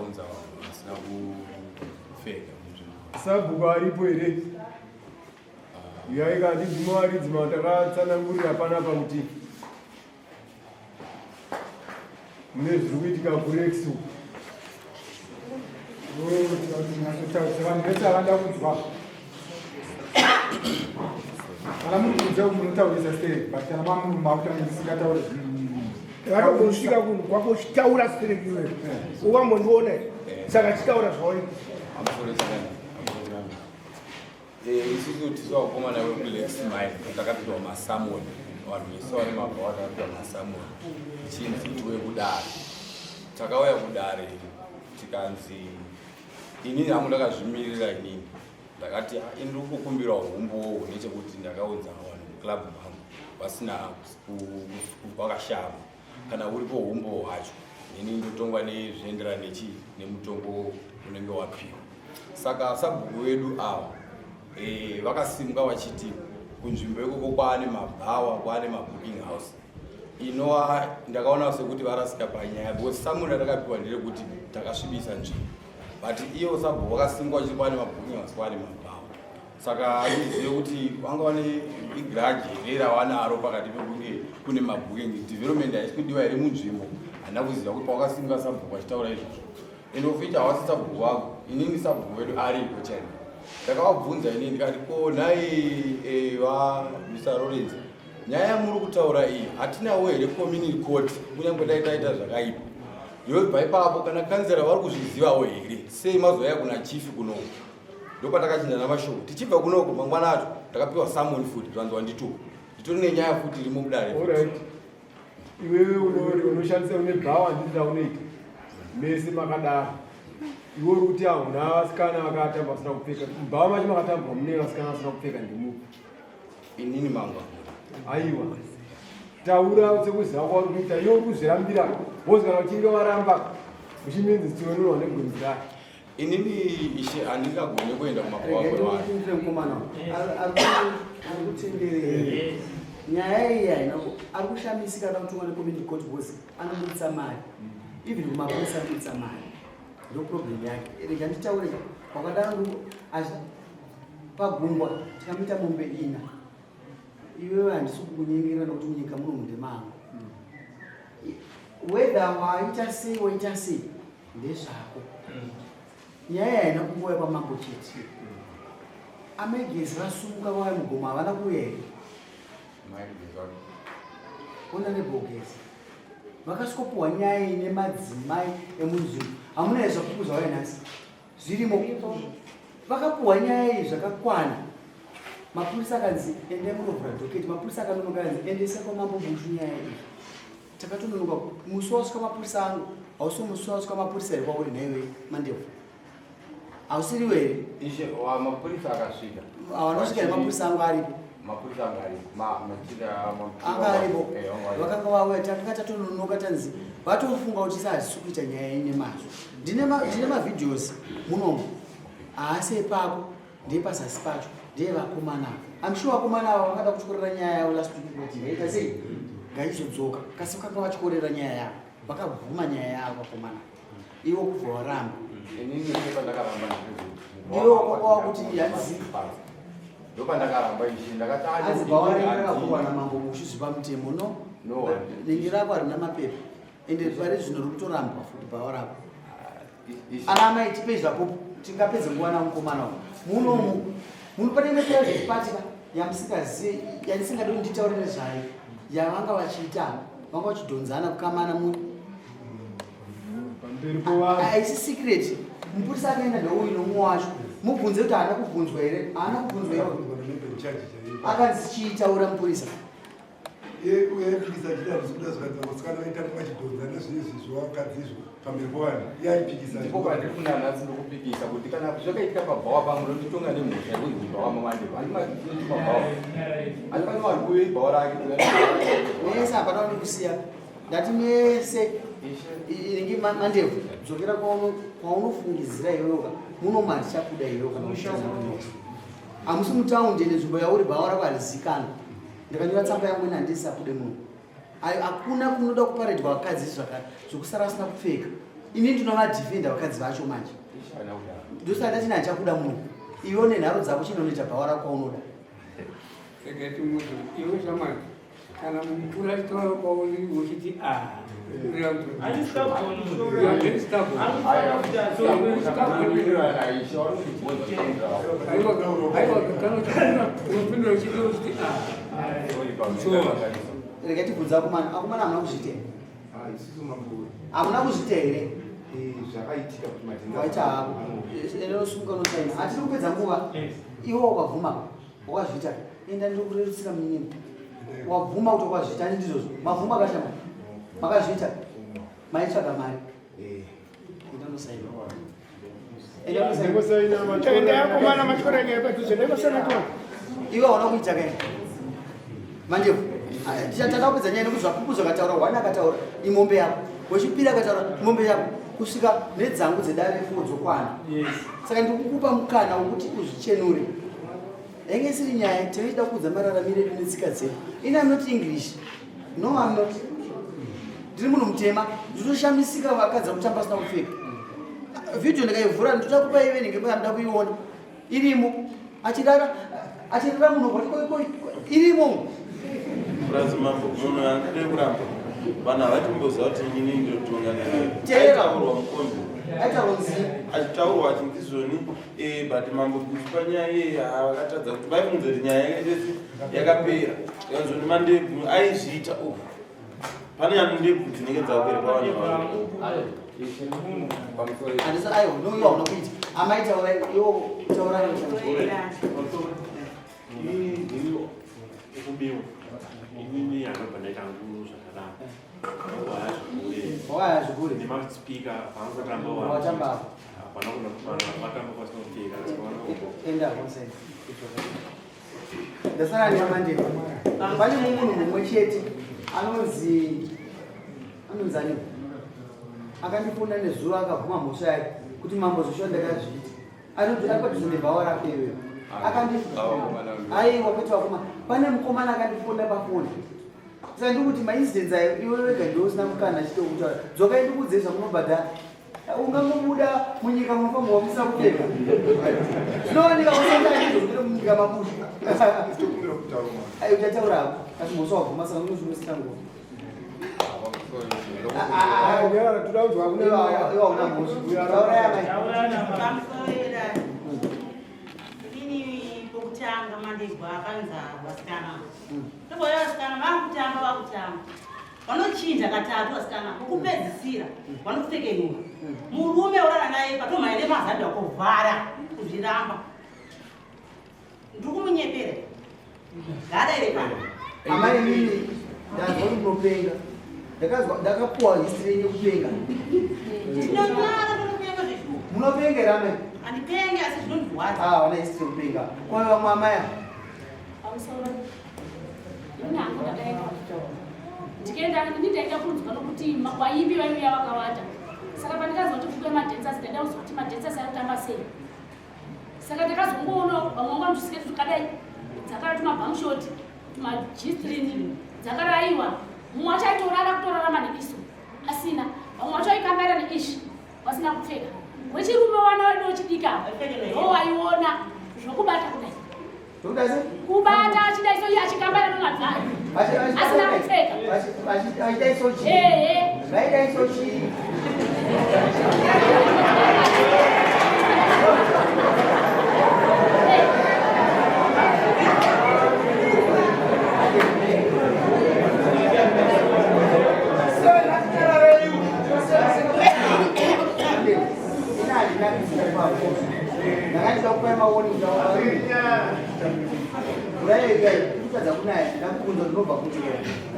Ndakaunza vanhu vasina kupfeka munzvimbo. Sabhuku aripo here? Yaika ndizimo varidzi matakatsanangurira panapa kuti mune zviri kuitika kurex uku. Vanhu vese havanda kunzwa kana muri kunze munotaurisa sei but kana mamumakuta musingatauri. Vakambosvika kunhu kwako uchitaura stereki iwewe, ukambondiona here? Saka chitaura zvawaita. Isusu tisu vakomana vekulex mine takapiwa masamoni, vanhu vese vane mabhawa takapiwa masamoni chinzi tiwe kudare. Takauya kudare tikanzi inini hangu ndakazvimirira inini ndakati, "Ah, ini ndiri kukumbirawo humbowo nechekuti ndakaunza vanhu muclub mangu vasina vakashama. Kana uripo humbowo hwacho, ini ndotongwa nezvinoenderana nechi nemutongo unenge wapiwa." Saka sabhuku vedu ava vakasimuka vachiti kunzvimbo ikoko kwaane mabhawa, kwaane mabooking house, inova ndakaona sekuti varasika panyaya, because summon ratakapiwa nderekuti takasvibisa nzvimbo, but iyo sabhuku vakasimuka vachiti kwaane mabooking house, kwaane mabhawa. Saka handizive kuti vanga vane igrudge here ravanaro pakati pekunge kune mabooking, development haisi kudiwa here munzvimbo. Handina kuziva kuti pawakasimuka sabhuku vachitaura izvozvo, and of which havasi sabhuku vangu inini, sabhuku vedu ariko chaiko. Ndakavabvunza inini ndikati, "Ko nhai va Mr Lawrence, nyaya yamuri kutaura iyi, hatinawo here community court kunyange dai taita zvakaipa? Yobva ipapo kana kanzera vari kuzvizivawo here? Sei mazouya kuna chief kunoku?" Ndopatakachinjana mashoko. Tichibva kunoko mangwana acho ndakapiwa summon futi, zvanzi wandituka. Nditori nenyaya futi irimo mudare. Alright. Iwewe unoshandisa, une bhawa, handiti raunoita mese makadaro. Iwe uri kuti hauna vasikana vakatamba vasina kupfeka. Mubhawa macho makatambwa mune vasikana vasina kupfeka ndimupi? Inini mangu. Aiwa, taura sekuziva kwauri kuita. Iwe uri kuzvirambira wozi kana uchinge waramba uchiminzi tionorwa negwenzi rake. Inini ishe, handingagone kuenda kumabhawa kwevanhu. Ndipindire mukomana ari kutenderera. Nyaya iyi haina ari kushamisika da kutongwa necommunity court because anobudisa mari, even kumapurisa anobudisa mari, ndo problem yake. Rega nditaure wakadaro pagungwa tikamuita mombe ina. Iwewe handisi kukunyengerera nokuti munyika muno mundemangu. Whether waita sei, waita sei, ndezvako. Nyaya haina kungouya kwamambo chete. Amaigezi vasumuka vauya mugomo, havana kuuya here? Honorable Gezi vakasvikopuhwa nyaya ine madzimai emunzvimbo. Hamuna here zvapupu zvauya nhasi zvirimo? Vakapuhwa nyaya iyi zvakakwana. Mapurisa akanzi endai munovhura docket. Mapurisa akanonoka, akanzi endesa kwamambo Bushu nyaya iyi. Takatononoka. Musi wasvika mapurisa angu hausi musi wasvika mapurisa here kwauri nhaiwe Mandevhu? Hausiriwe here? Ishe, mapurisa akasvika. Hawanosvika here mapurisa angu aripo? Mapurisa anga aripo. Anga aripo. Vakanga vauya, takanga tatononoka, tanzi vatofunga kuti sa hazisi kuita nyaya ine mazvo. Ndine mavideos munomu, haasi epako, ndepazasi pacho, ndeyevakomana ava. I'm sure vakomana ava vakada kutyorera nyaya yavo last week kuti ngaita sei, ngaizodzoka, kasi vakanga vatyorera nyaya yavo, vakabvuma nyaya yavo vakomana, ivo kubva waramba. Inini ndopandakaramba. Ivo kwakwa kuti hanzi Ndopandakaramba ishe, ndakati hanzi bhawa renyu rakavhurwa namambo Mushu zvipamutemo no? No. Ringi rako harina mapepa, ende pari zvino riri kutorambwa futi bhawa rako. Ana amai, tipei zvapupu, tingapedze nguva namukomana uyu munomu. Muno pane imwe private party ka yamusingazive, yandisingadi kuti nditaure nezvayo, yavanga vachiita, vanga vachidhonzana kukamana mu Pamberi povanhu. Haisi secret. Mupurisa akaenda ndouyu nomumwe wacho, mubvunze kuti haana kubvunzwa here. Haana kubvunzwa here? Akanzi chiitaura mupurisa. Uyaipikisa achiti handisi kuda zvikanzi vasikana vaitamba vachidhonza nezvinezvi zvevakadzi izvo pamberi povanhu, iye aipikisa. Ndipo pandiri kuna nhasi ndokupikisa kuti kana zvakaitika pabhawa pangu, ndonditonga nemhosva yekunzi bhawa mamandiro handimati mabhawa asi pane vanhu kuyo ibhawa rake. Mese hapana ndikusiya, ndati mese inenge Mandevhu, dzokera kwaunofungidzira iweyoka. Munomu handichakuda iweyo kana uchitaura. Hamusi mutaundi, ende nzvimbo yauri bhawa rako harizikanwa. Ndakanyora tsamba yangu ine, handisakude munhu. Ayo hakuna kunoda kuparedwa vakadzi zvokusara vasina kupfeka. Ini ndinovadefenda vakadzi vacho manje. Ndosaka ndati handichakuda muno. Iwe une nharo dzako chinonoita bhawa rako kwaunoda. Regai timuudze kuti iwe shamwari kana mukuru achitaura kwauri uchiti a unopindura uchiti uchiti a. Regai tibvunze akomana, akomana hamuna kuzviita here? Hamuna kuzviita here? Zvakaitika kuti madhenda Waita hako. Enda unosunga unosaina. Hatiri kupedza nguva. Iwe wakabvuma. Wakazviita. Enda ndinokurerusira munyini. Wabvuma kuti wakazviita ani ndizvozvo. Mabvuma akashama. Makazviita. Maitsvaga mari. Enda unosaina. Enda unosaina. Ndingosaina machora. Enda yakomana machora nyaya padhuze ndaimasana tona. Iwe hauna kuita kai. Mandevu. Tichatanga kupedza nyaya nekuti zvapupu zvakataura one akataura imombe yako. Wechipiri akataura imombe yako kusvika nedzangu dzedare refuwo dzokwana. Saka ndiri kukupa mukana wekuti uzvichenure. Yange isiri nyaya tinoida kuudza mararamiro edu netsika dzedu. Ini I'm not English. No, I'm not. Ndiri munhu mutema. Ndinoshamisika vakadzi vakutamba vasina kupfeka. Video ndikaivhura ndoda kupa ive nenge muda kuiona. Irimo. Achirara achirara munhu koi koi koi irimo. Purazi mambo munhu angade kuramba vanhu havatomboziva kuti inini ndotonga Teera. aitaurwa mukombi Aitaurwa nzi. Achitaurwa achinzi zvoni but mambo kuti panyaya iyeye vakatadza kuti vaifunza kuti nyaya yese yakapera ikanzoni mandebvu aizviita uku pane ane ndebvu dzinenge dzapera pavanhu vavo. Handisi aiwa no iwe hauna kuita. Amai taurai iwo taurai. Inini ndini ukubiwa. Inini handobva ndaita nguru zvakanaka. Waya zvigure. Waya zvigure. Nemaspeaker paangotamba Watamba apo. Hapana kuna vatamba pasina kupfeka. Saka vanogo. Enda consent. Ndasara nemandebvu. Pane mumwe munhu mumwe chete anonzi anonzi ani? Akandifunda nezuro akabvuma mhosva yake kuti mambo zvisho ndakazviita. Anoti ari padhuze nebhawa rake iyoyo. Akandi aiwa kwete vakoma. Pane mukomana akandifunda pafoni. Saka ndikuti maincidents ayo iwe wega ndiwe usina mukana achite kutaura. Dzokai ndikuudzei zvamunobhadhara. Ungangobuda munyika munofanirwa musina kupfeka. Zvinowanika usangani munyika mabuda. Tokumbira kutaura. Ayo uchataura hako. Asi mhosva wabvuma saka unozvinosina nguva. Ah, nyarara, toda kunzwa kuna Iwe mai. iwe hauna mhosva. Taurai amai. Pamusoro yedare. Inini pokutanga mandebvu akanza vasikana. Ndobauya vasikana vakutamba vakutamba. Vanochinja katatu vasikana pokupedzisira vanopfekenura. Murume urara naye patomhanya nemazadha kuvhara kuzviramba. Ndiri kumunyepera. Gada iri pano. Amai mimi ndanzwa kuti munopenga. Ndakazwa ndakapuwa history yenyu yekupenga. Tinonyara tonopenga zvezvo. Munopenga here amai? Handipenge asi zvinondirwadza. Ah, wana history yekupenga. Kwa vamwe amai ava. Pamusoro ini hangu ndakaenda ndikaenda ini ndaida kunzwa nokuti vaimbi vaiuya vakawanda. Saka pandikazwa kuti kukwe madancers, ndaida kuzwa kuti madancers ari kutamba sei. Saka ndakazongoona vamwe vanga vanotusiketi tukadai dzakara tumabamshoti tumagistrini dzakaraiwa. Mumwe wacho aitorara kutorarama neiso asina, vamwe vacho aikambaira neishi vasina kupfeka. Wechirume wana wedu wechidiki ava ndo waiona zvokubata kudai. Ndokuda sei? Kubata achidai so iye achikambaira nomadzai asina kupfeka. Vachidai so chii? Ehe. Vaidai so chii? Ndakandida kupa maoni kutadza kunaya ndakubvunza ndinobva kuti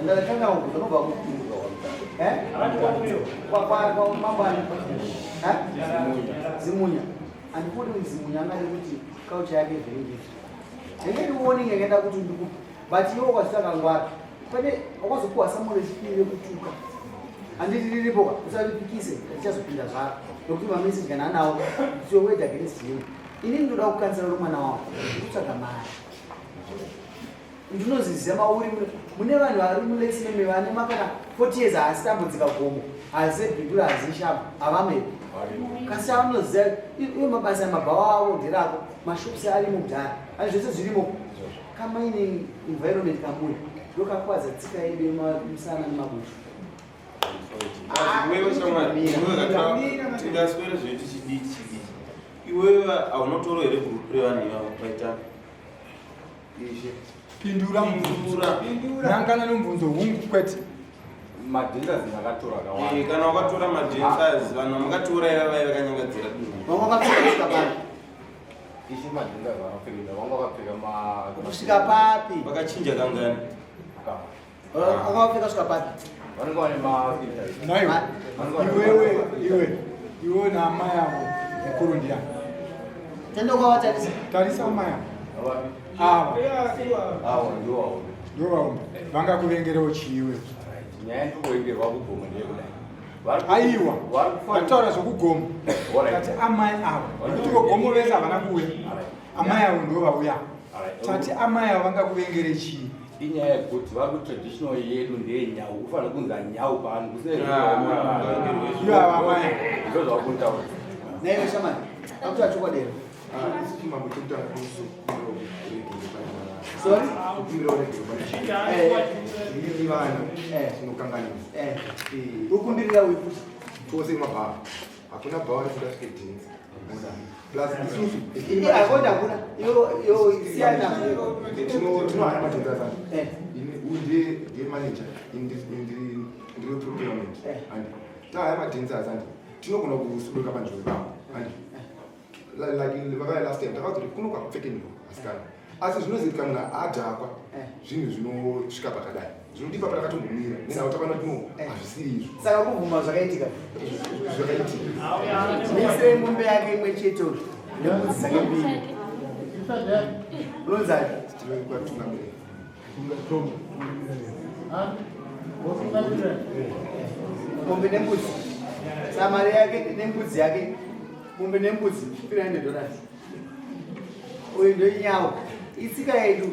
ndatanga kubvunza ndinobva kuti mambani Zimunya. Andifuni kuti Zimunya angade kuti culture yake vhiringizwe. Ndenge ndiwarning yakaenda kuti ndikupa, but iwe ukazvitanga ngwara pane wakazopuwa summon rechipiri rekutuka. Handiti riripo ka usaripikise, richazopinda zvaro nokuti mameseji kana anawo it's your word against him. Inini ndoda kukansela nomwana wako kutsvaga mari. Ndinoziziva mauri mune vanhu vari muleximeme vane makana 40 years haasi tambudzika gomo. Hazi Bindura, hazi Shamba, havamo here? Kasi anoziva iwo mabasa mabhawa avo nderako, mashops arimo kudhara, ani zvese zvirimo. Kamining environment kamuya ndokakwadza tsika yedu yemusana nemabucho. Iwewe shamwari, iwewe tingaswere zvedu chidiki chidiki. Iwewe haunotoro here group revanhu ivavo vaita? Pindura Pindura. Nangana nomubvunzo hungu kwete. Madhensas ndakatora akawanda. Eh, kana wakatora madhensas vanhu vamakatora iva vaiva vakanyangadzira dunhu. Vamwe vakapfeka kusvika papi? Ishe madhensas vanopfeka vanga vakapfeka ma Kusvika papi? Vakachinja kangani? Vakapfeka kusvika papi? Vanenge vane ma Naiwe. Iwewe iwe iwe naamai avo mukuru ndiyani? Tenda kwavatarisa. Tarisa amai avo. Ava. Avo ndiwo vaombe. Ndiwo vaombe. Vangakuvengerewo chiiwe. Nyaya ndikuvengerwa kugoma ndeyekudai. Aiwa. Vataura zvokugoma. Tati amai avo. Nekuti vogomo vese havana kuuya. Amai avo ndivo vauya. Tati amai avo vangakuvengere chii? Inyaya yekuti vari kutraditional yedu ndeyenyau kufanira kunzi anyau pano Ivo ava amai. Ndizvo zvavakuntaura. Naiwe shamani, akuti chokwadi here? Sorry? Ini vana tinokanganisa. Ukumbirira uyu futi. Tose mabhawa. Hakuna bhawa risida svike dance. Plus isusu. Ini hakuna hakuna. Iyo iyo siyana. Tinohaya madhensas anu. Ini uyu ndiye ndiye manager. Ini ndiri ndiri procurement. And tahaya madhensas andi. Tinogona kusuduka panzvimbo ipapo. And like vakauya last time takaudzwa kuti kuno kwakupfekenurwa asikana. Asi zvinozivikanwa munhu adhakwa zvinhu zvinosvika pakadai. Zvinoti ipapa takatombomira. Nenhau takaona kuti no hazvisiri izvo. Saka kubvuma zvakaitika. Zvakaitika. Mise mombe yake imwe chete uyu nembudzi dzake mbiri. Unonzani? Mombe nembudzi. Saka mari yake nembudzi yake mombe nembudzi 300 dollars. Uyu ndoinyawo. Itsika yedu.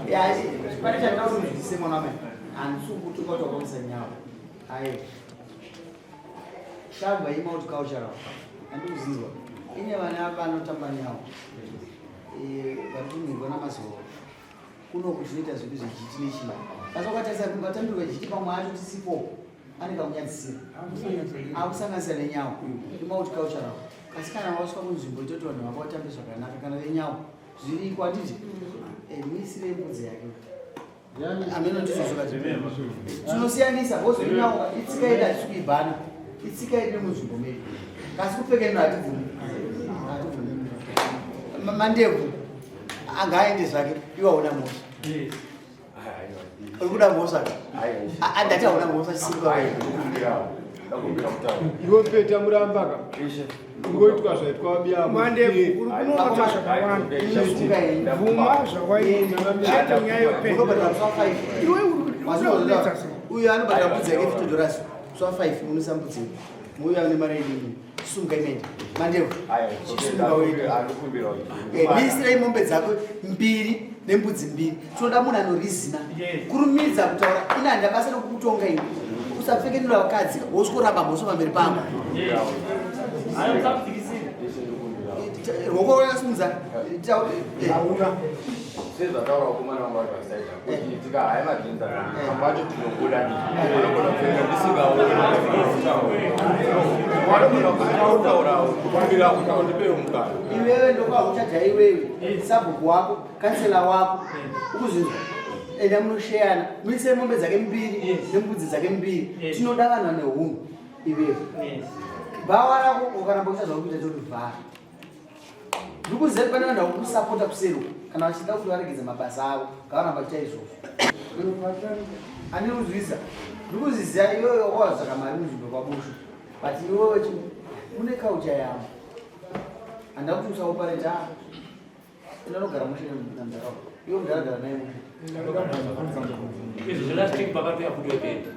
Ya, pane chandinoda kuti munzwisise mwana wamai. Handisi kukutuka kuti wakamusa nyawo. Aye. Shamva imulticultural. Handikuzinzwa. Ine vana vanotamba nyawo. Eh, vari kunirwa namazoro. Kunoku tinoita zvedu zvejiti nechii. Asi ukatarisa vatambiri vejiti pamwe acho tisipo ane kakunyadzisira. Akusanganisira nenyawo. Imulticultural. Asi kana wasvika kunzvimbo itoti vanhu vako vatambe zvakanaka kana venyawo zviriko handiti? Eh, muisire mbudzi yake. Ameno ndizvozvo tinosiyanisa vozoinyawo itsika yedu hatisi kuibhana itsika yedu munzvimbo medu kasi kupfekenura hatibvumi hatibvumi Mandebvu angaaende zvake iwe hauna mhosva uri kuda mhosva ka andati hauna mhosva chisimba Iwe peta muramba ka. Ungoitwa zvaitwa vabiya. Mandebvu, uri kunorota zvakawanda. Bvuma zvakwaita. Chete nyaya yopera. Iwe uri kunetsa sei? Uyu anobhadhara mbudzi yake 50 dollars swa 5 unoisa mbudzi yedu muuyu ane mari yedu sunga imende Mandebvu chisunga wega. Miisirei mombe dzako mbiri nembudzi mbiri. Tinoda munhu anorizina kurumidza kutaura. Ini handina basa rekukutonga ini. Usapfekenura vakadzi wosworamba mhosva pamberi pangu. Ruoko rwakasimudza. Hauna. Sezvataura vakomana vangu vari pasaida kuti tikahaya madhinza pamwe pacho tinobuda vanogona kupfeka ndisingaoni vanogona kutaurawo kukumbira kutaura ndipewo mukana. Iwewe ndokwauchaja iwewe sabhuku wako kansela wako ukuzvinzwa enda munosheyana muise mombe dzake mbiri nembudzi dzake mbiri. Tinoda vanhu vane hunhu. Iwewe bhawa rako ukaramba kuita zvauri kuita torivhara. Ndikuziva kuti pane vanhu vakukusapota kuseri uko kana vachida kuti varegedze mabasa avo ngavaramba vachiita izvozvo. Andiri kuzivisa ndikuziziva iwewe wakatsvaka mari munzvimbo kwaBushu but iwewe une culture yavo handida kuti usaopareta inanogara mushe namudhara iwe mudhara gara naye mushe. Izvo zvelast week pakatouya futi webhendi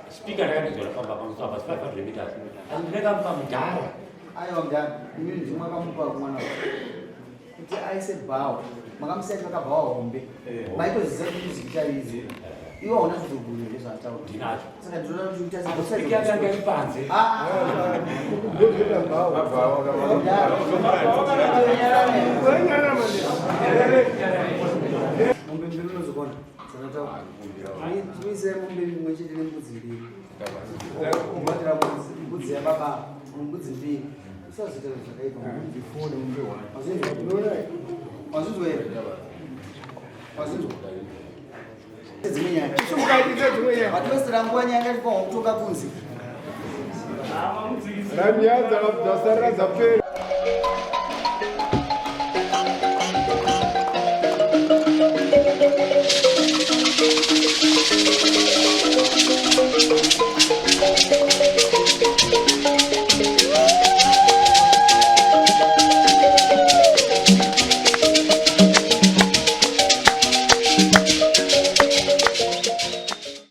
speaker rakandizora famba pamusoro apa 500 meters asi ndinekamupa mudhara. Aiwa mudhara, imi ndimwe makamupa kumwana kuti aise bhawa makamusiya chivaka bhawa hombe maitoziva kuti music chaizi. Iwe hauna zvidhoguru here zvaataura? Ndinacho. Saka ndinoda kuti uite Apo speaker yake yanga iri panze. Mombe mbiri unozikona dzakataura. Tumise mombe imwe chete nembudzi mbiri. Ubatira mbudzi yababa, mbudzi mbiri. Usazoita zvakaipa. Wazvinzwa? Wazvinzwa here? Wazvinzwa? Dzimwe nyaya. Vatosera nguva nyaya ngatipawo kutonga kunze. Ranyaya dzasarira dzapera.